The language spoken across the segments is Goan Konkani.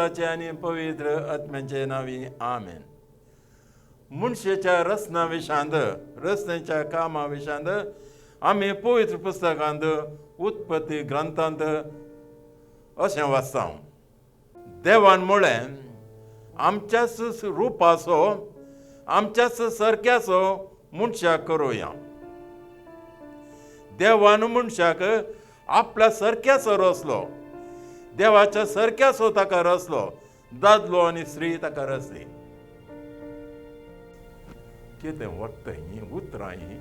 पुताचे आनी पवित्र आत्म्याचे नांवी आमेन. मनशेच्या रचना विशांत, रचनेच्या कामा विशांत आमी पवित्र पुस्तकांत उत्पत्ती ग्रंथांत अशें वाचता. देवान म्हळें, आमच्याच रुपाचो आमच्याच सारक्याचो मनशाक करुया. देवान मनशाक आपल्या सारक्याचो रचलो, देवाच्या सारक्याचो ताका रचलो, दादलो आनी स्त्री ताका रचली. कितें वट्ट हीं उतरां हीं.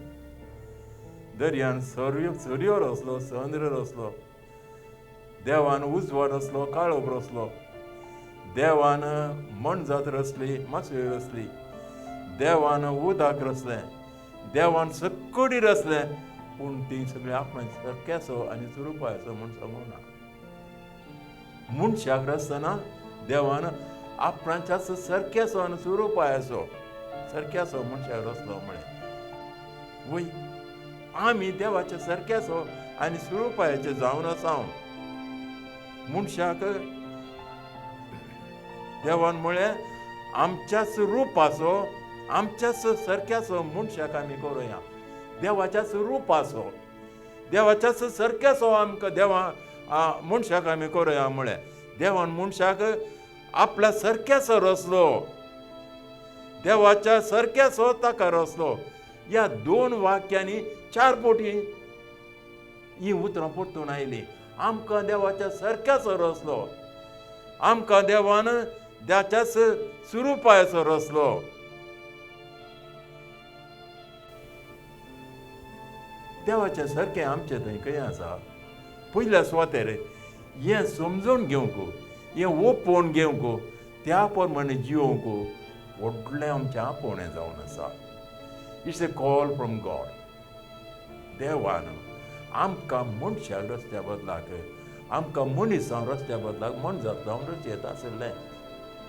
दर्यान सर्यो रचलो, चंद्र रचलो, देवान उजवाड रचलो, काळोख रचलो, देवान मनजात रचली, मासळी रचली, देवान उदक रचलें, देवान सकडी रचलें, पूण ती सगळीं आपणाक सारक्याचो आनी स्वरुपाचो म्हूण सांगूंक ना. मनशाक रचतना देवान आपणाच्याच सारक्याचो आनी स्वरुपाचो सारक्याचो मनशाक रचलो म्हळें. वय, आमी देवाच्या सारक्याचो आनी स्वरुपाचे जावन आसा. मनशाक देवान म्हळें, आमच्याच रुपाचो आमच्याच सारक्याचो मनशाक आमी करुया. देवाच्याच रुपाचो देवाच्याच सारक्याचो आमकां देवा मनशाक आमी करुया म्हळें. देवान मनशाक आपल्या सारक्याचो रचलो, देवाच्या सारक्याचो ताका रचलो. ह्या दोन वाक्यांनी चार पोटी ही उतरां परतून आयलीं. आमकां देवाच्या सारक्याचो रचलो, आमकां देवान देवाच्याच स्वरुपाचो रचलो. देवाचें सारकें आमचें थंय खंय आसा? पयल्या सुवातेर हें समजून घेवंक, हें ओपोवन घेवंक, त्या प्रमाणे जिवंक व्हडलें आमचें आपोवणें जावन आसा. It's a call from God. देवान आमकां मनशाक रस्त्या बदलाक, आमकां मनीस जावन रस्त्या बदलाक मनजात जावन रचयता आशिल्लें,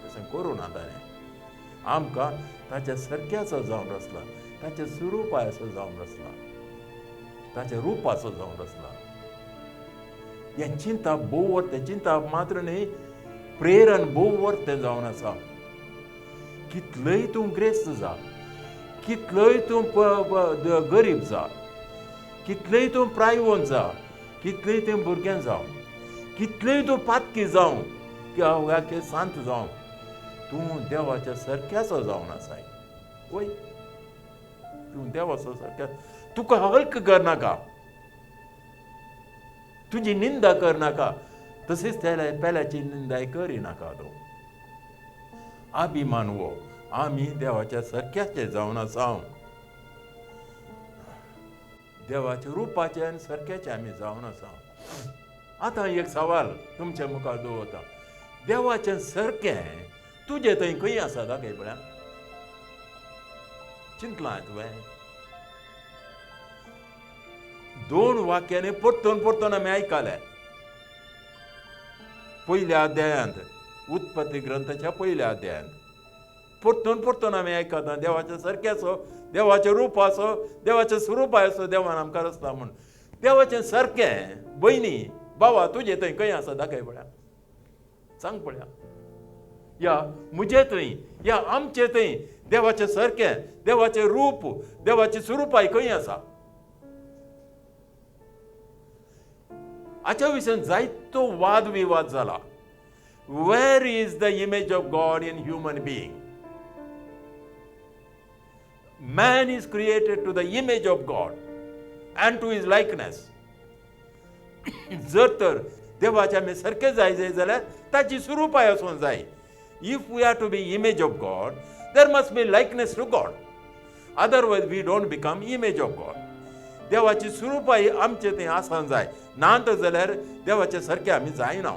तशें करूं ना ताणें. आमकां ताच्या सारक्याचो जावन रचला, ताच्या स्वरुपाचो जावन रचला, ताच्या रुपाचो जावन रचला. हें चिंतप भोव वर्तें, चिंतप मात्र न्ही, प्रेरण भोव वर्तें जावन आसा. कितलोय तूं ग्रेस्त जा, कितलोय तूं गरीब जा, कितलेय तूं प्रायवंत जा, कितलेय तूं भुरगें जावं, कितलेय तूं पातकी जावं किंवा सांत जावं, तूं देवाच्या सारक्याचो जावन आसाय. वय, तूं देवाचो सारक्या, तुका हल्क करनाका, तुजी निंदा करनाका, तशीच पेल्याची निंदाय करिनाका. तूं अभिमान हो आमी देवाच्या सारक्याचे जावन आसा. देवाच्या रुपाचे आनी सारक्याचे आमी जावन आसा. आतां एक सवाल तुमच्या मुखार दवरता, देवाचें सारकें तुजें थंय खंय आसा दाखय पळया. चिंतलां तुवें? दोन वाक्यांनी परतून परतून आमी आयकले. पयल्या अध्यायांत, उत्पत्ती ग्रंथाच्या पयल्या अध्यायांत परतून परतून आमी आयकता देवाच्या सारक्याचो, देवाच्या रुपाचो, देवाच्या स्वरुपाचो देवान आमकां रचला म्हूण. देवाचें सारकें भयणी बाबा तुजें थंय खंय आसा दाखय पळया, सांग पळया. या म्हजे थंय, या आमचे थंय देवाचें सारकें, देवाचें रूप, देवाची स्वरुपाय खंय आसा? हाच्या विशयान जायतो वाद विवाद जाला. Where is the image of God in human being? Man is created to the image of God and to his likeness. जर तर देवाचे आमी सारकें जाय जाय जाल्यार ताची स्वरुपाय आसूंक जाय. If we are to be image of God, there must be likeness to God. Otherwise we don't become image of God. देवाची स्वरुपाय आमचे थंय आसूंक जाय, ना तर जाल्यार देवाचे सारकें आमी जायना.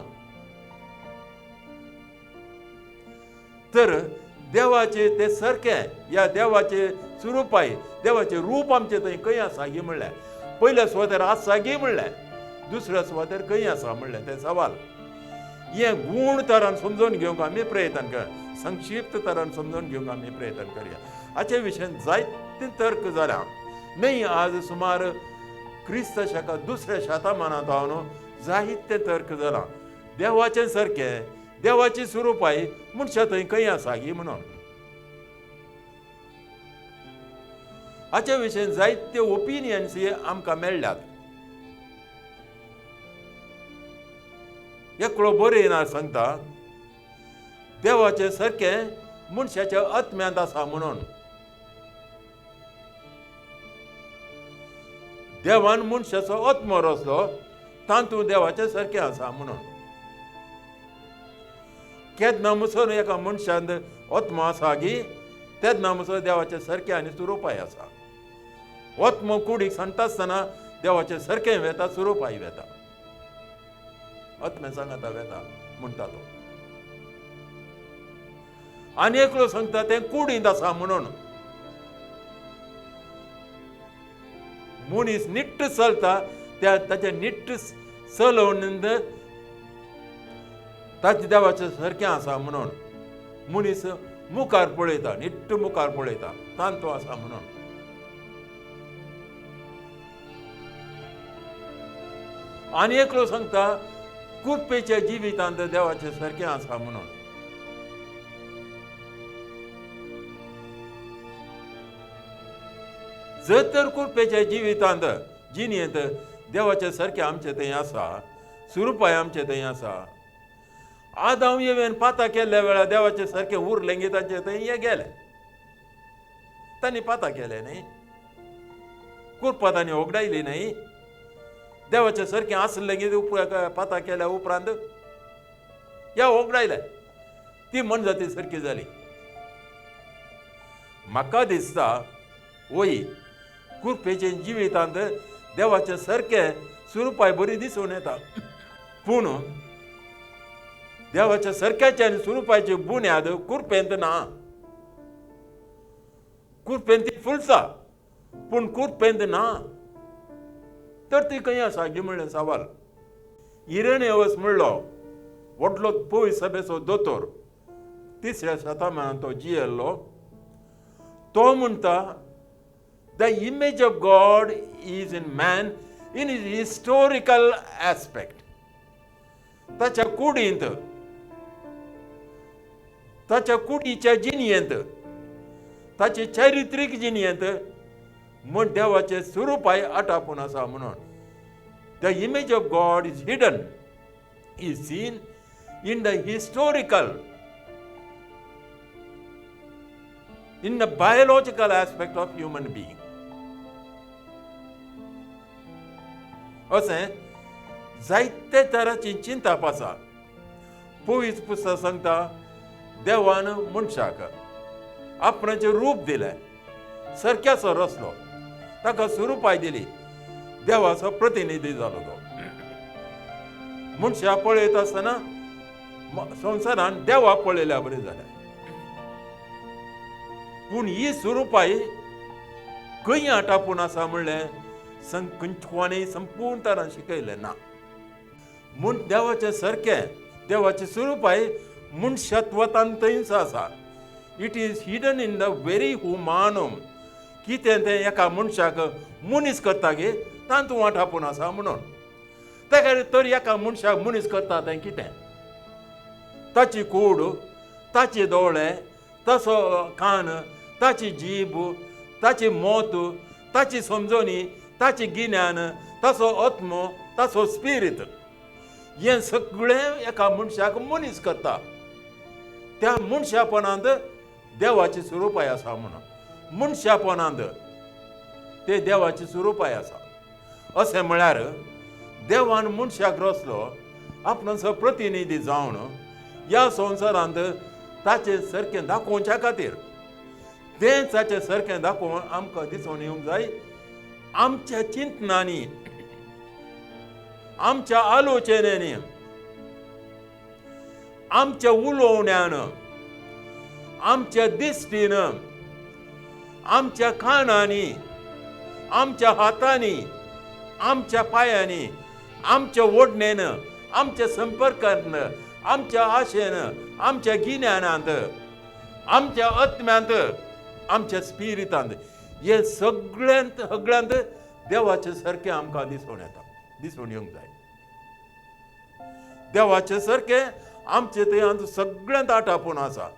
तर देवाचे ते सारकें या देवाचे स्वरुपाय, देवाचें रूप आमचें थंय खंय आसा गी म्हणलें. पयल्या सुवातेर आसा गी म्हणलें, दुसऱ्या सुवातेर खंय आसा म्हणलें तें सवाल. हें गूण तरान समजून घेवंक आमी प्रयत्न कर, संक्षिप्त तरान समजून घेवंक आमी प्रयत्न करया. हाचे विशयान जायते तर्क जाल्या. न्हय आज सुमार क्रिस्त शका दुसऱ्या शतमानांत हांव जायते तर्क जाला. देवाचें सारकें देवाची स्वरुपाय मनशा थंय खंय आसा गी म्हणून. हाचे विशीं जायते ओपिनियन्स हे आमकां मेळ्ळ्यात. एकलो बरयणार सांगता देवाचें सारकें मनशाच्या आत्म्यांत आसा म्हणून. देवान मनशाचो आत्मो रचलो तातूंत देवाचें सारकें आसा म्हणून. केन्ना मुसर एका मनशांत आत्मो आसा गी तेन्ना मुसर देवाचें सारकें आनी स्वरुपाय आसा. आत्मो कुडीक सांगता आसतना देवाचें सारकें वेता, स्वरुपाय वेता, आत्म्या सांगाता वेता म्हणटा तो. आनी एकलो सांगता तें कुडींत आसा म्हणून. मनीस निट्ट चलता त्या ताच्या निट्ट चलोवन ताच्या देवाचें सारकें आसा म्हणून. मनीस मुखार पळयता, निट्ट मुखार पळयता, तांतो आसा म्हणून. आनी एकलो सांगता कुरपेच्या जिवितांत देवाचें सारकें आसा म्हणून. जर तर कुरपेच्या जिवितांत जिणेंत देवाचें सारकें आमचें थंय आसा, स्वरुपाय आमचें थंय आसा, आदांव येवन पाता केल्ल्या वेळार देवाचें सारकें उरलें गी तांचे थंय हे गेलें, तांणी पाता केलें न्ही, कुरपा तांणी होगडायली न्ही, देवाचें सारकें आसलें गी पाता केल्या उपरांत ह्या होगडायलें, ती मनजाती सारकी जाली. म्हाका दिसता वय कुरपेचे जिवितांत देवाचें सारकें स्वरुपाय बरी दिसून येता, पूण देवाच्या सारक्याचे आनी स्वरुपाची बुन्याद कुरपेंत ना. कुरपेंत ती फुलता पूण कुरपेंत ना, तर ती खंय आसा गी म्हणलें सवाल. इरेनेवस म्हणलो व्हडलो पयस सभेचो दोतोर, तिसऱ्या शतमानांत तो जियेल्लो, तो म्हणटा the image of God is in man in his historical aspect. ताच्या कुडींत, ताच्या कुडीच्या जिणेंत, ताचे चारित्रीक जिणेंत म्हण देवाचें स्वरुपाय आटापून आसा म्हणून. The image of God is hidden, is seen in the historical, in the biological aspect of human being. अशें जायते तरांची चिंताप आसा. पवित्र पुस्तक सांगता देवान मनशाक आपणाचें रूप दिलें, सारक्याचो रचलो, ताका स्वरुपाय दिली, देवाचो प्रतिनिधी जालो तो. मनशाक पळयत आसतना संवसारान देवा पळयल्या बरें जालें, पूण ही स्वरुपाय खंय आटापून आसा म्हणलें कोणें संपूर्ण तरान शिकयलें ना. म्हूण देवाचें सारकें, देवाचें स्वरुपाय मनशत्वतान थंयच आसा. It is hidden in the very humanum. कितें तें एका मनशाक मनीस करता गे तातूंत वांटापून आसा म्हणून. ताका तर एका मनशाक मनीस करता तें कितें? ताची कूड, ताचे दोळे, ताचो कान, ताची जीब, ताची मत, ताची समजणी, ताची गिन्यान, ताचो आत्मो, ताचो स्पिरीत, हें सगळें एका मनशाक मनीस करता. त्या मनशापणांत देवाची स्वरुपाय आसा म्हणून. मनशापणांत ते देवाची स्वरुपाय आसा. अशें म्हळ्यार देवान मनशाक रचलो आपणाचो प्रतिनिधी जावन ह्या संवसारांत ताचें सारकें दाखोवच्या खातीर. तें ताचें सारकें दाखोवन आमकां दिसून येवंक जाय आमच्या चिंतनांनी, आमच्या आलोचनेनी, आमच्या उलोवण्यान, आमच्या दिश्टीन, आमच्या कानांनी, आमच्या हातांनी, आमच्या पांयांनी, आमच्या ओडणेन, आमच्या संपर्कान, आमच्या आशेन, आमच्या गिन्यानांत, आमच्या आत्म्यांत, आमच्या स्पिरितांत, हे सगळ्यांत सगळ्यांत देवाचें सारकें आमकां दिसून येता, दिसून येवंक जाय. देवाचें सारकें आमचे थंय आमचो सगळ्यांत आटापून आसा.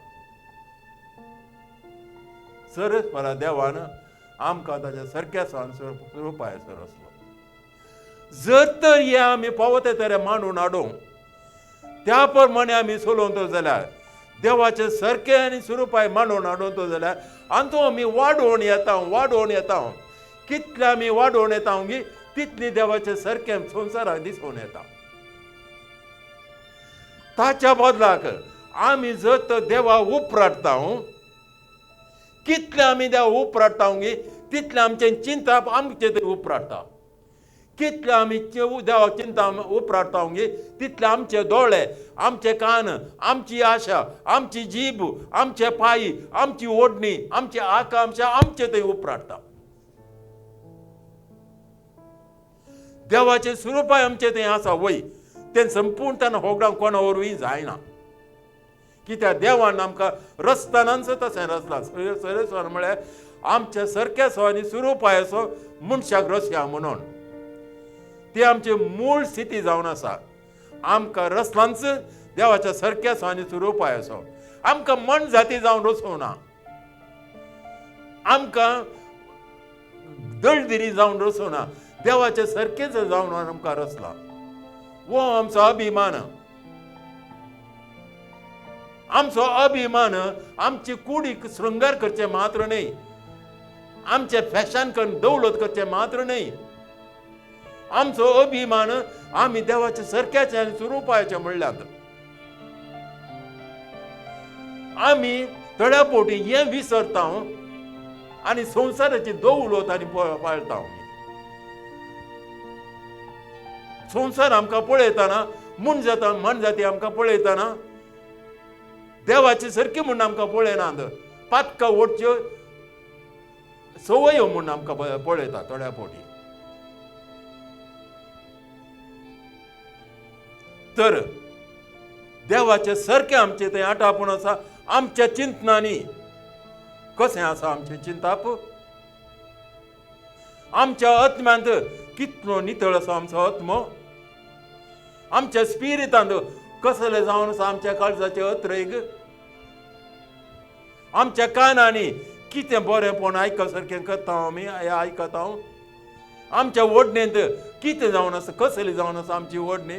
सरस परा देवान आमकां ताच्या सारक्या स्वरुपाय रचलो. जर तर हे आमी पावते तर मांडून हाडूंक त्या प्रमाणे आमी चलोवंक जाल्यार देवाचे सारकें आनी स्वरुपाय मांडून हाडूंक जाल्यार आमचो आमी वाडोवन येता, वाडोवन येता. कितले आमी वाडोवन येता गी तितली देवाचे सारकें संवसाराक दिसून येता. ताच्या बदलाक आमी जर तर देवा उपराटता, कितले आमी देवा उपराटता गी तितलें आमचें चिंतप आमचें थंय उपराटता. कितले आमी देवा चिंता उपराटता गी तितले आमचे दोळे, आमचे कान, आमची आशा, आमची जीब, आमचे पांय, आमची ओडणी, आमची आकांक्षा आमचे थंय उपराटता. देवाचें स्वरुपाय आमचें थंय आसा वय, तें संपूर्ण होगडावंक कोणा वरवीं जायना. कित्याक देवान आमकां रचतनाच तशें रचलां. सरस्वर म्हळ्यार आमच्या सारक्या आनी स्वरुपाय असो मनशाक रचया म्हणून ती आमची मूळ स्थिती जावन आसा. आमकां रचलांच देवाच्या सारक्या आनी स्वरुपाय असो. आमकां मन जाती जावन रचूंक ना, आमकां दळदिरी जावन रचूंक ना, देवाचे सारकेच जावन आमकां रचलां. हो आमचो अभिमान, आमचो अभिमान आमची कुडीक शृंगार करचें मात्र न्हय, आमचें फॅशन करून दौलत करचें मात्र न्हय. आमचो अभिमान आमी देवाच्या सारक्याचे आनी स्वरुपाचे म्हणल्यात. आमी थोड्या पोटी हें विसरता आनी संवसाराची दौलत आनी पाळटा. संवसार आमकां पळयतना म्हूण जाता, मन जाती आमकां पळयतना देवाची सारकी म्हूण आमकां पळयनात, पातकां ओडच्यो संवयो म्हूण आमकां पळयता थोड्या पोटी. तर देवाचें सारकें आमचें थंय आटापूण आसा आमच्या चिंतनांनी. कशें आसा आमचें चिंताप? आमच्या आत्म्यांत कितलो नितळ आसा आमचो आत्मो? आमच्या स्पिरितांत कसले जावन आसा आमच्या काळजाचे अत्रेग? आमच्या कानांनी कितें बरेंपण आयक सारकें करता आमी, आयकता? आमच्या ओडणेंत कितें जावन आसा, कसली जावन आसा आमची ओडणी?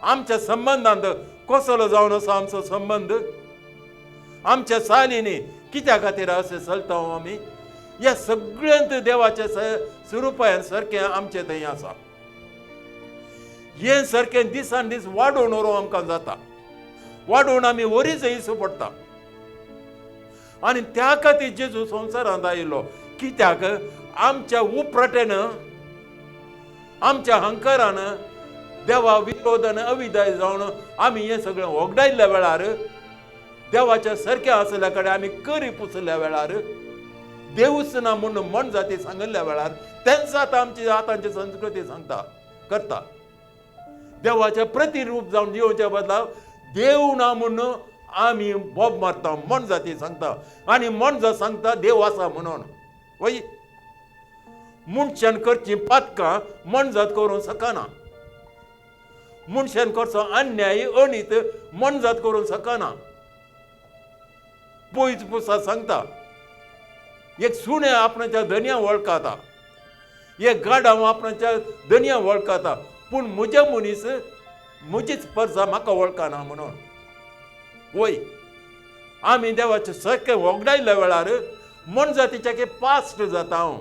आमच्या संबंदांत कसलो जावन आसा आमचो संबंद? आमच्या चालींनी कित्या खातीर अशें चलता आमी? ह्या सगळ्यांत देवाच्या स्वरुपान सारकें आमचें थंय आसा. हें सारकें दिसान दीस वाडोवन व्हरूंक आमकां जाता, वाडोवन आमी वरीच इसू पडटा. आनी त्या खातीर जेजू संवसारांत आयिल्लो. कित्याक? आमच्या उपराटेन, आमच्या हंकारान, देवा विरोधान अविदाय जावन आमी हें सगळें वगडायल्ल्या वेळार, देवाच्या सारकें आसल्या कडेन आमी करी पुसल्या वेळार, देवूच ना म्हूण मन जाती सांगिल्ल्या वेळार, तेंच आतां आमची आतांची संस्कृती सांगता करता. देवाचें प्रतिरूप जावन जिवच्या बदला देव ना म्हूण आमी बोब मारता, मन जाती सांगता. आनी मन जात सांगता देव आसा म्हणून. वय मनशान करची पातकां मन जात करूंक शकना, मनशान करचो अन्याय अणीत मन जात करूंक शकना. पयस पुसा सांगता एक सुणें आपणाच्या धनया वळखता, एक गाडांव आपणाच्या धनया वळखता, पूण म्हजे मनीस म्हजीच परजा म्हाका वळखना म्हणून. वय आमी देवाचें सारकें वगडायल्ल्या वेळार मनजातीच्या पास्ट जाता हांव,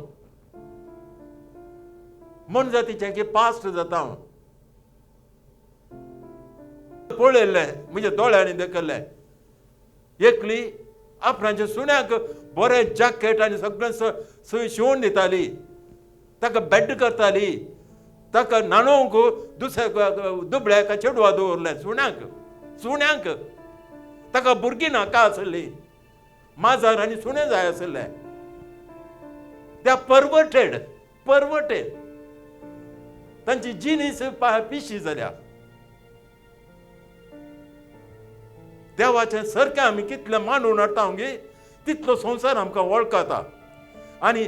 मनजातीच्या पास्ट जाता हांव. पळयल्लें म्हज्या दोळ्यांनी देखिल्लें, एकली आपणाच्या सुण्याक बरें जॅकेट आनी सगळें शिवून दिताली, ताका बेड करताली, ताका न्हाणोवंक दुसऱ्या दुबळ्याक चेडवा दवरलें सुण्याक. सुण्यांक ताका भुरगीं नाका आसली, माजर आनी सुणें जाय आसलें. त्या परवटेड परवटेड तांची जिनीस पिशी जाल्या. देवाचें सारकें आमी कितलें मांडून हाडटा गे तितलो संवसार आमकां वळखता. आनी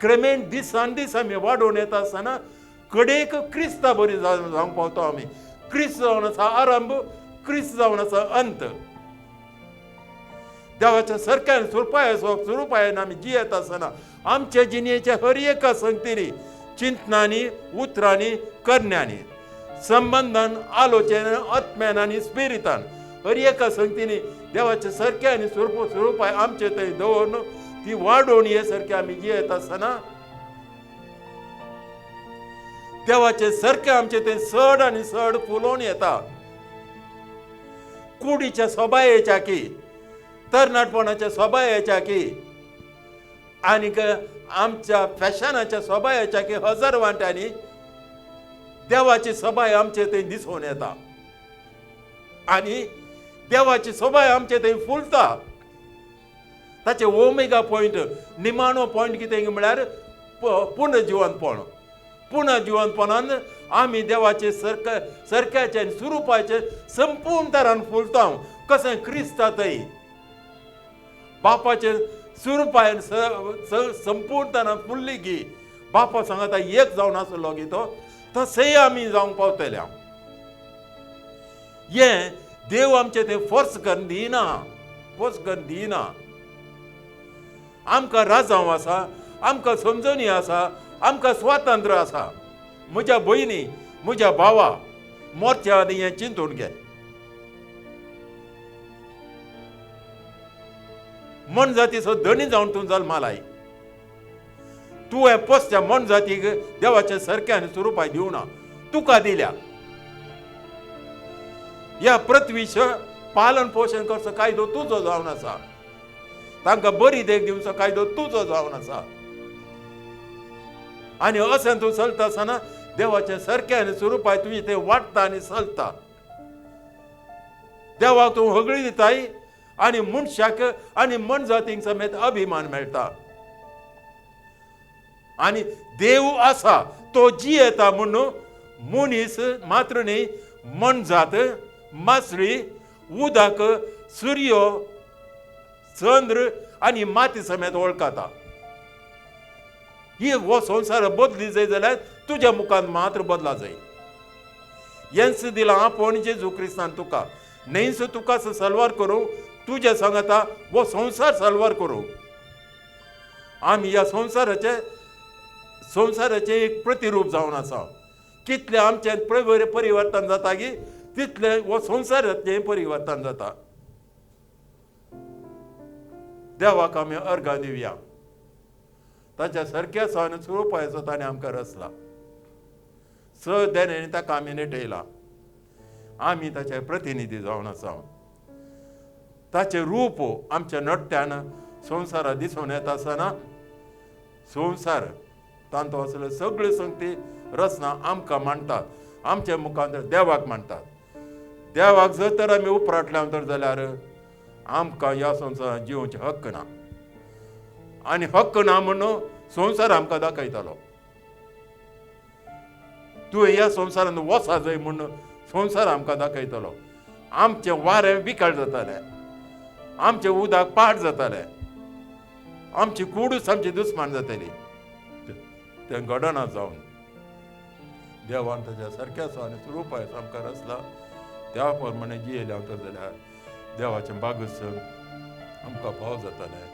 क्रमेण दिसान दीस आमी वाडोवन येता आसतना कडेक क्रिस्ता बरी जावंक पावता आमी. क्रिस्त जावन आसा आरंभ, क्रिस्त जावन आसा अंत. देवाच्या सारक्यान स्वरुपायन आमी जियेत आसतना आमच्या जिणेच्या हर एका संगतींनी, चिंतनांनी, उतरांनी, करण्यांनी, संबंदान, आलोचनेन, आत्म्यान आनी स्पिरितान हर एका संगतींनी देवाच्या सारक्या आनी स्वरुपाय आमचे थंय दवरून ती वाडोवन हे सारके आमी जियेत आसतना देवाचे सारकें आमचे थंय चड आनी चड फुलोवन येता. कुडीच्या सोबायेच्या की, तरणाटपणाच्या सोबायेच्या की, आनीक आमच्या फॅशनाच्या सोबायेच्या की हजार वांट्यांनी देवाची सोबाय आमचे थंय दिसून येता आनी देवाची सोबाय आमचे थंय फुलता. ताचे ओमेगा पॉयंट, निमाणो पॉयंट कितें म्हळ्यार पुनर्जिवनपण. पुनर्जिवनपणान आमी देवाचे सरक्याचे आनी स्वरुपाचे संपूर्ण तरान फुलता. कशें क्रिस्ता थंय बापाचे स्वरुपान संपूर्ण तरान फुल्ली गी बापा सांगता एक जावन आसलो गी तो तशेंय आमी जावंक पावतले. हें देव आमचें तें फोर्स करून दिना, फोर्स करून दिना. आमकां राजांव आसा, आमकां समजणी आसा, आमकां स्वातंत्र्य आसा. म्हज्या भयणी, म्हज्या भावा, मोरच्या आदी हें चिंतून घे. मनजातीचो धनी जावन तूं जल्मालाय. तुवें पोसच्या मनजातीक देवाच्या सारक्या आनी स्वरुपाय दिवना, तुका दिल्या. ह्या पृथ्वीचें पालन पोशण करचो कायदो तुजो जावन आसा. तांकां बरी देख दिवचो कायदो तुजो जावन आसा. आनी अशें तूं चलता आसतना देवाचें सारकें आनी स्वरुपाय तुजें तें वाडटा आनी चलता. देवाक तूं होगळी दिताय आनी मनशाक आनी मनजातींक समेत अभिमान मेळटा. आनी देव आसा तो जियेता म्हणून मनीस मात्र न्ही, मनजात, मासळी, उदक, सूर्य, चंद्र आनी माती समेत वळखता. ही हो संवसार बदली जाय जाल्यार तुज्या मुखान मात्र बदला जाय. हेंच दिलां आपोवन जेजू क्रिस्तान तुका, न्हयच तुका सलवार करूं, तुज्या सांगता हो संवसार सलवार करूं. आमी ह्या संवसाराचें एक प्रतिरूप जावन आसा. कितलें आमचें परिवर्तन जाता की तितलें हो संवसाराचें परिवर्तन जाता. देवाक आमी अर्गां दिवया. ताच्या सारक्या सावन स्वरुपाचो ताणें आमकां रचला. स देण्यानी ताका आमी नेटयला. आमी ताचे प्रतिनिधी जावन आसा. ताचें रूप आमच्या नट्यान संवसारा दिसून येता आसतना संवसार तांतूं आसले सगळ्यो संगती रचना आमकां मांडटात, आमच्या मुखार देवाक मांडटात. देवाक जर तर आमी उपराटल्या तर जाल्यार आमकां ह्या संवसारांत जिवचे हक्क ना. आनी हक्क ना म्हणून संवसार आमकां दाखयतालो. तुवें ह्या संवसारांत वचा जाय म्हणून संवसार आमकां दाखयतलो. आमचें वारें विकळ जातालें, आमचें उदक पाड जातालें, आमची कूडूच आमची दुस्मान जातली. तें घडना जावन देवान ताच्या सारक्याचो आनी स्वरुपाचो आमकां रचला. त्या प्रमाणे जियेले तर जाल्यार देवाचें बागस आमकां फाव जातालें.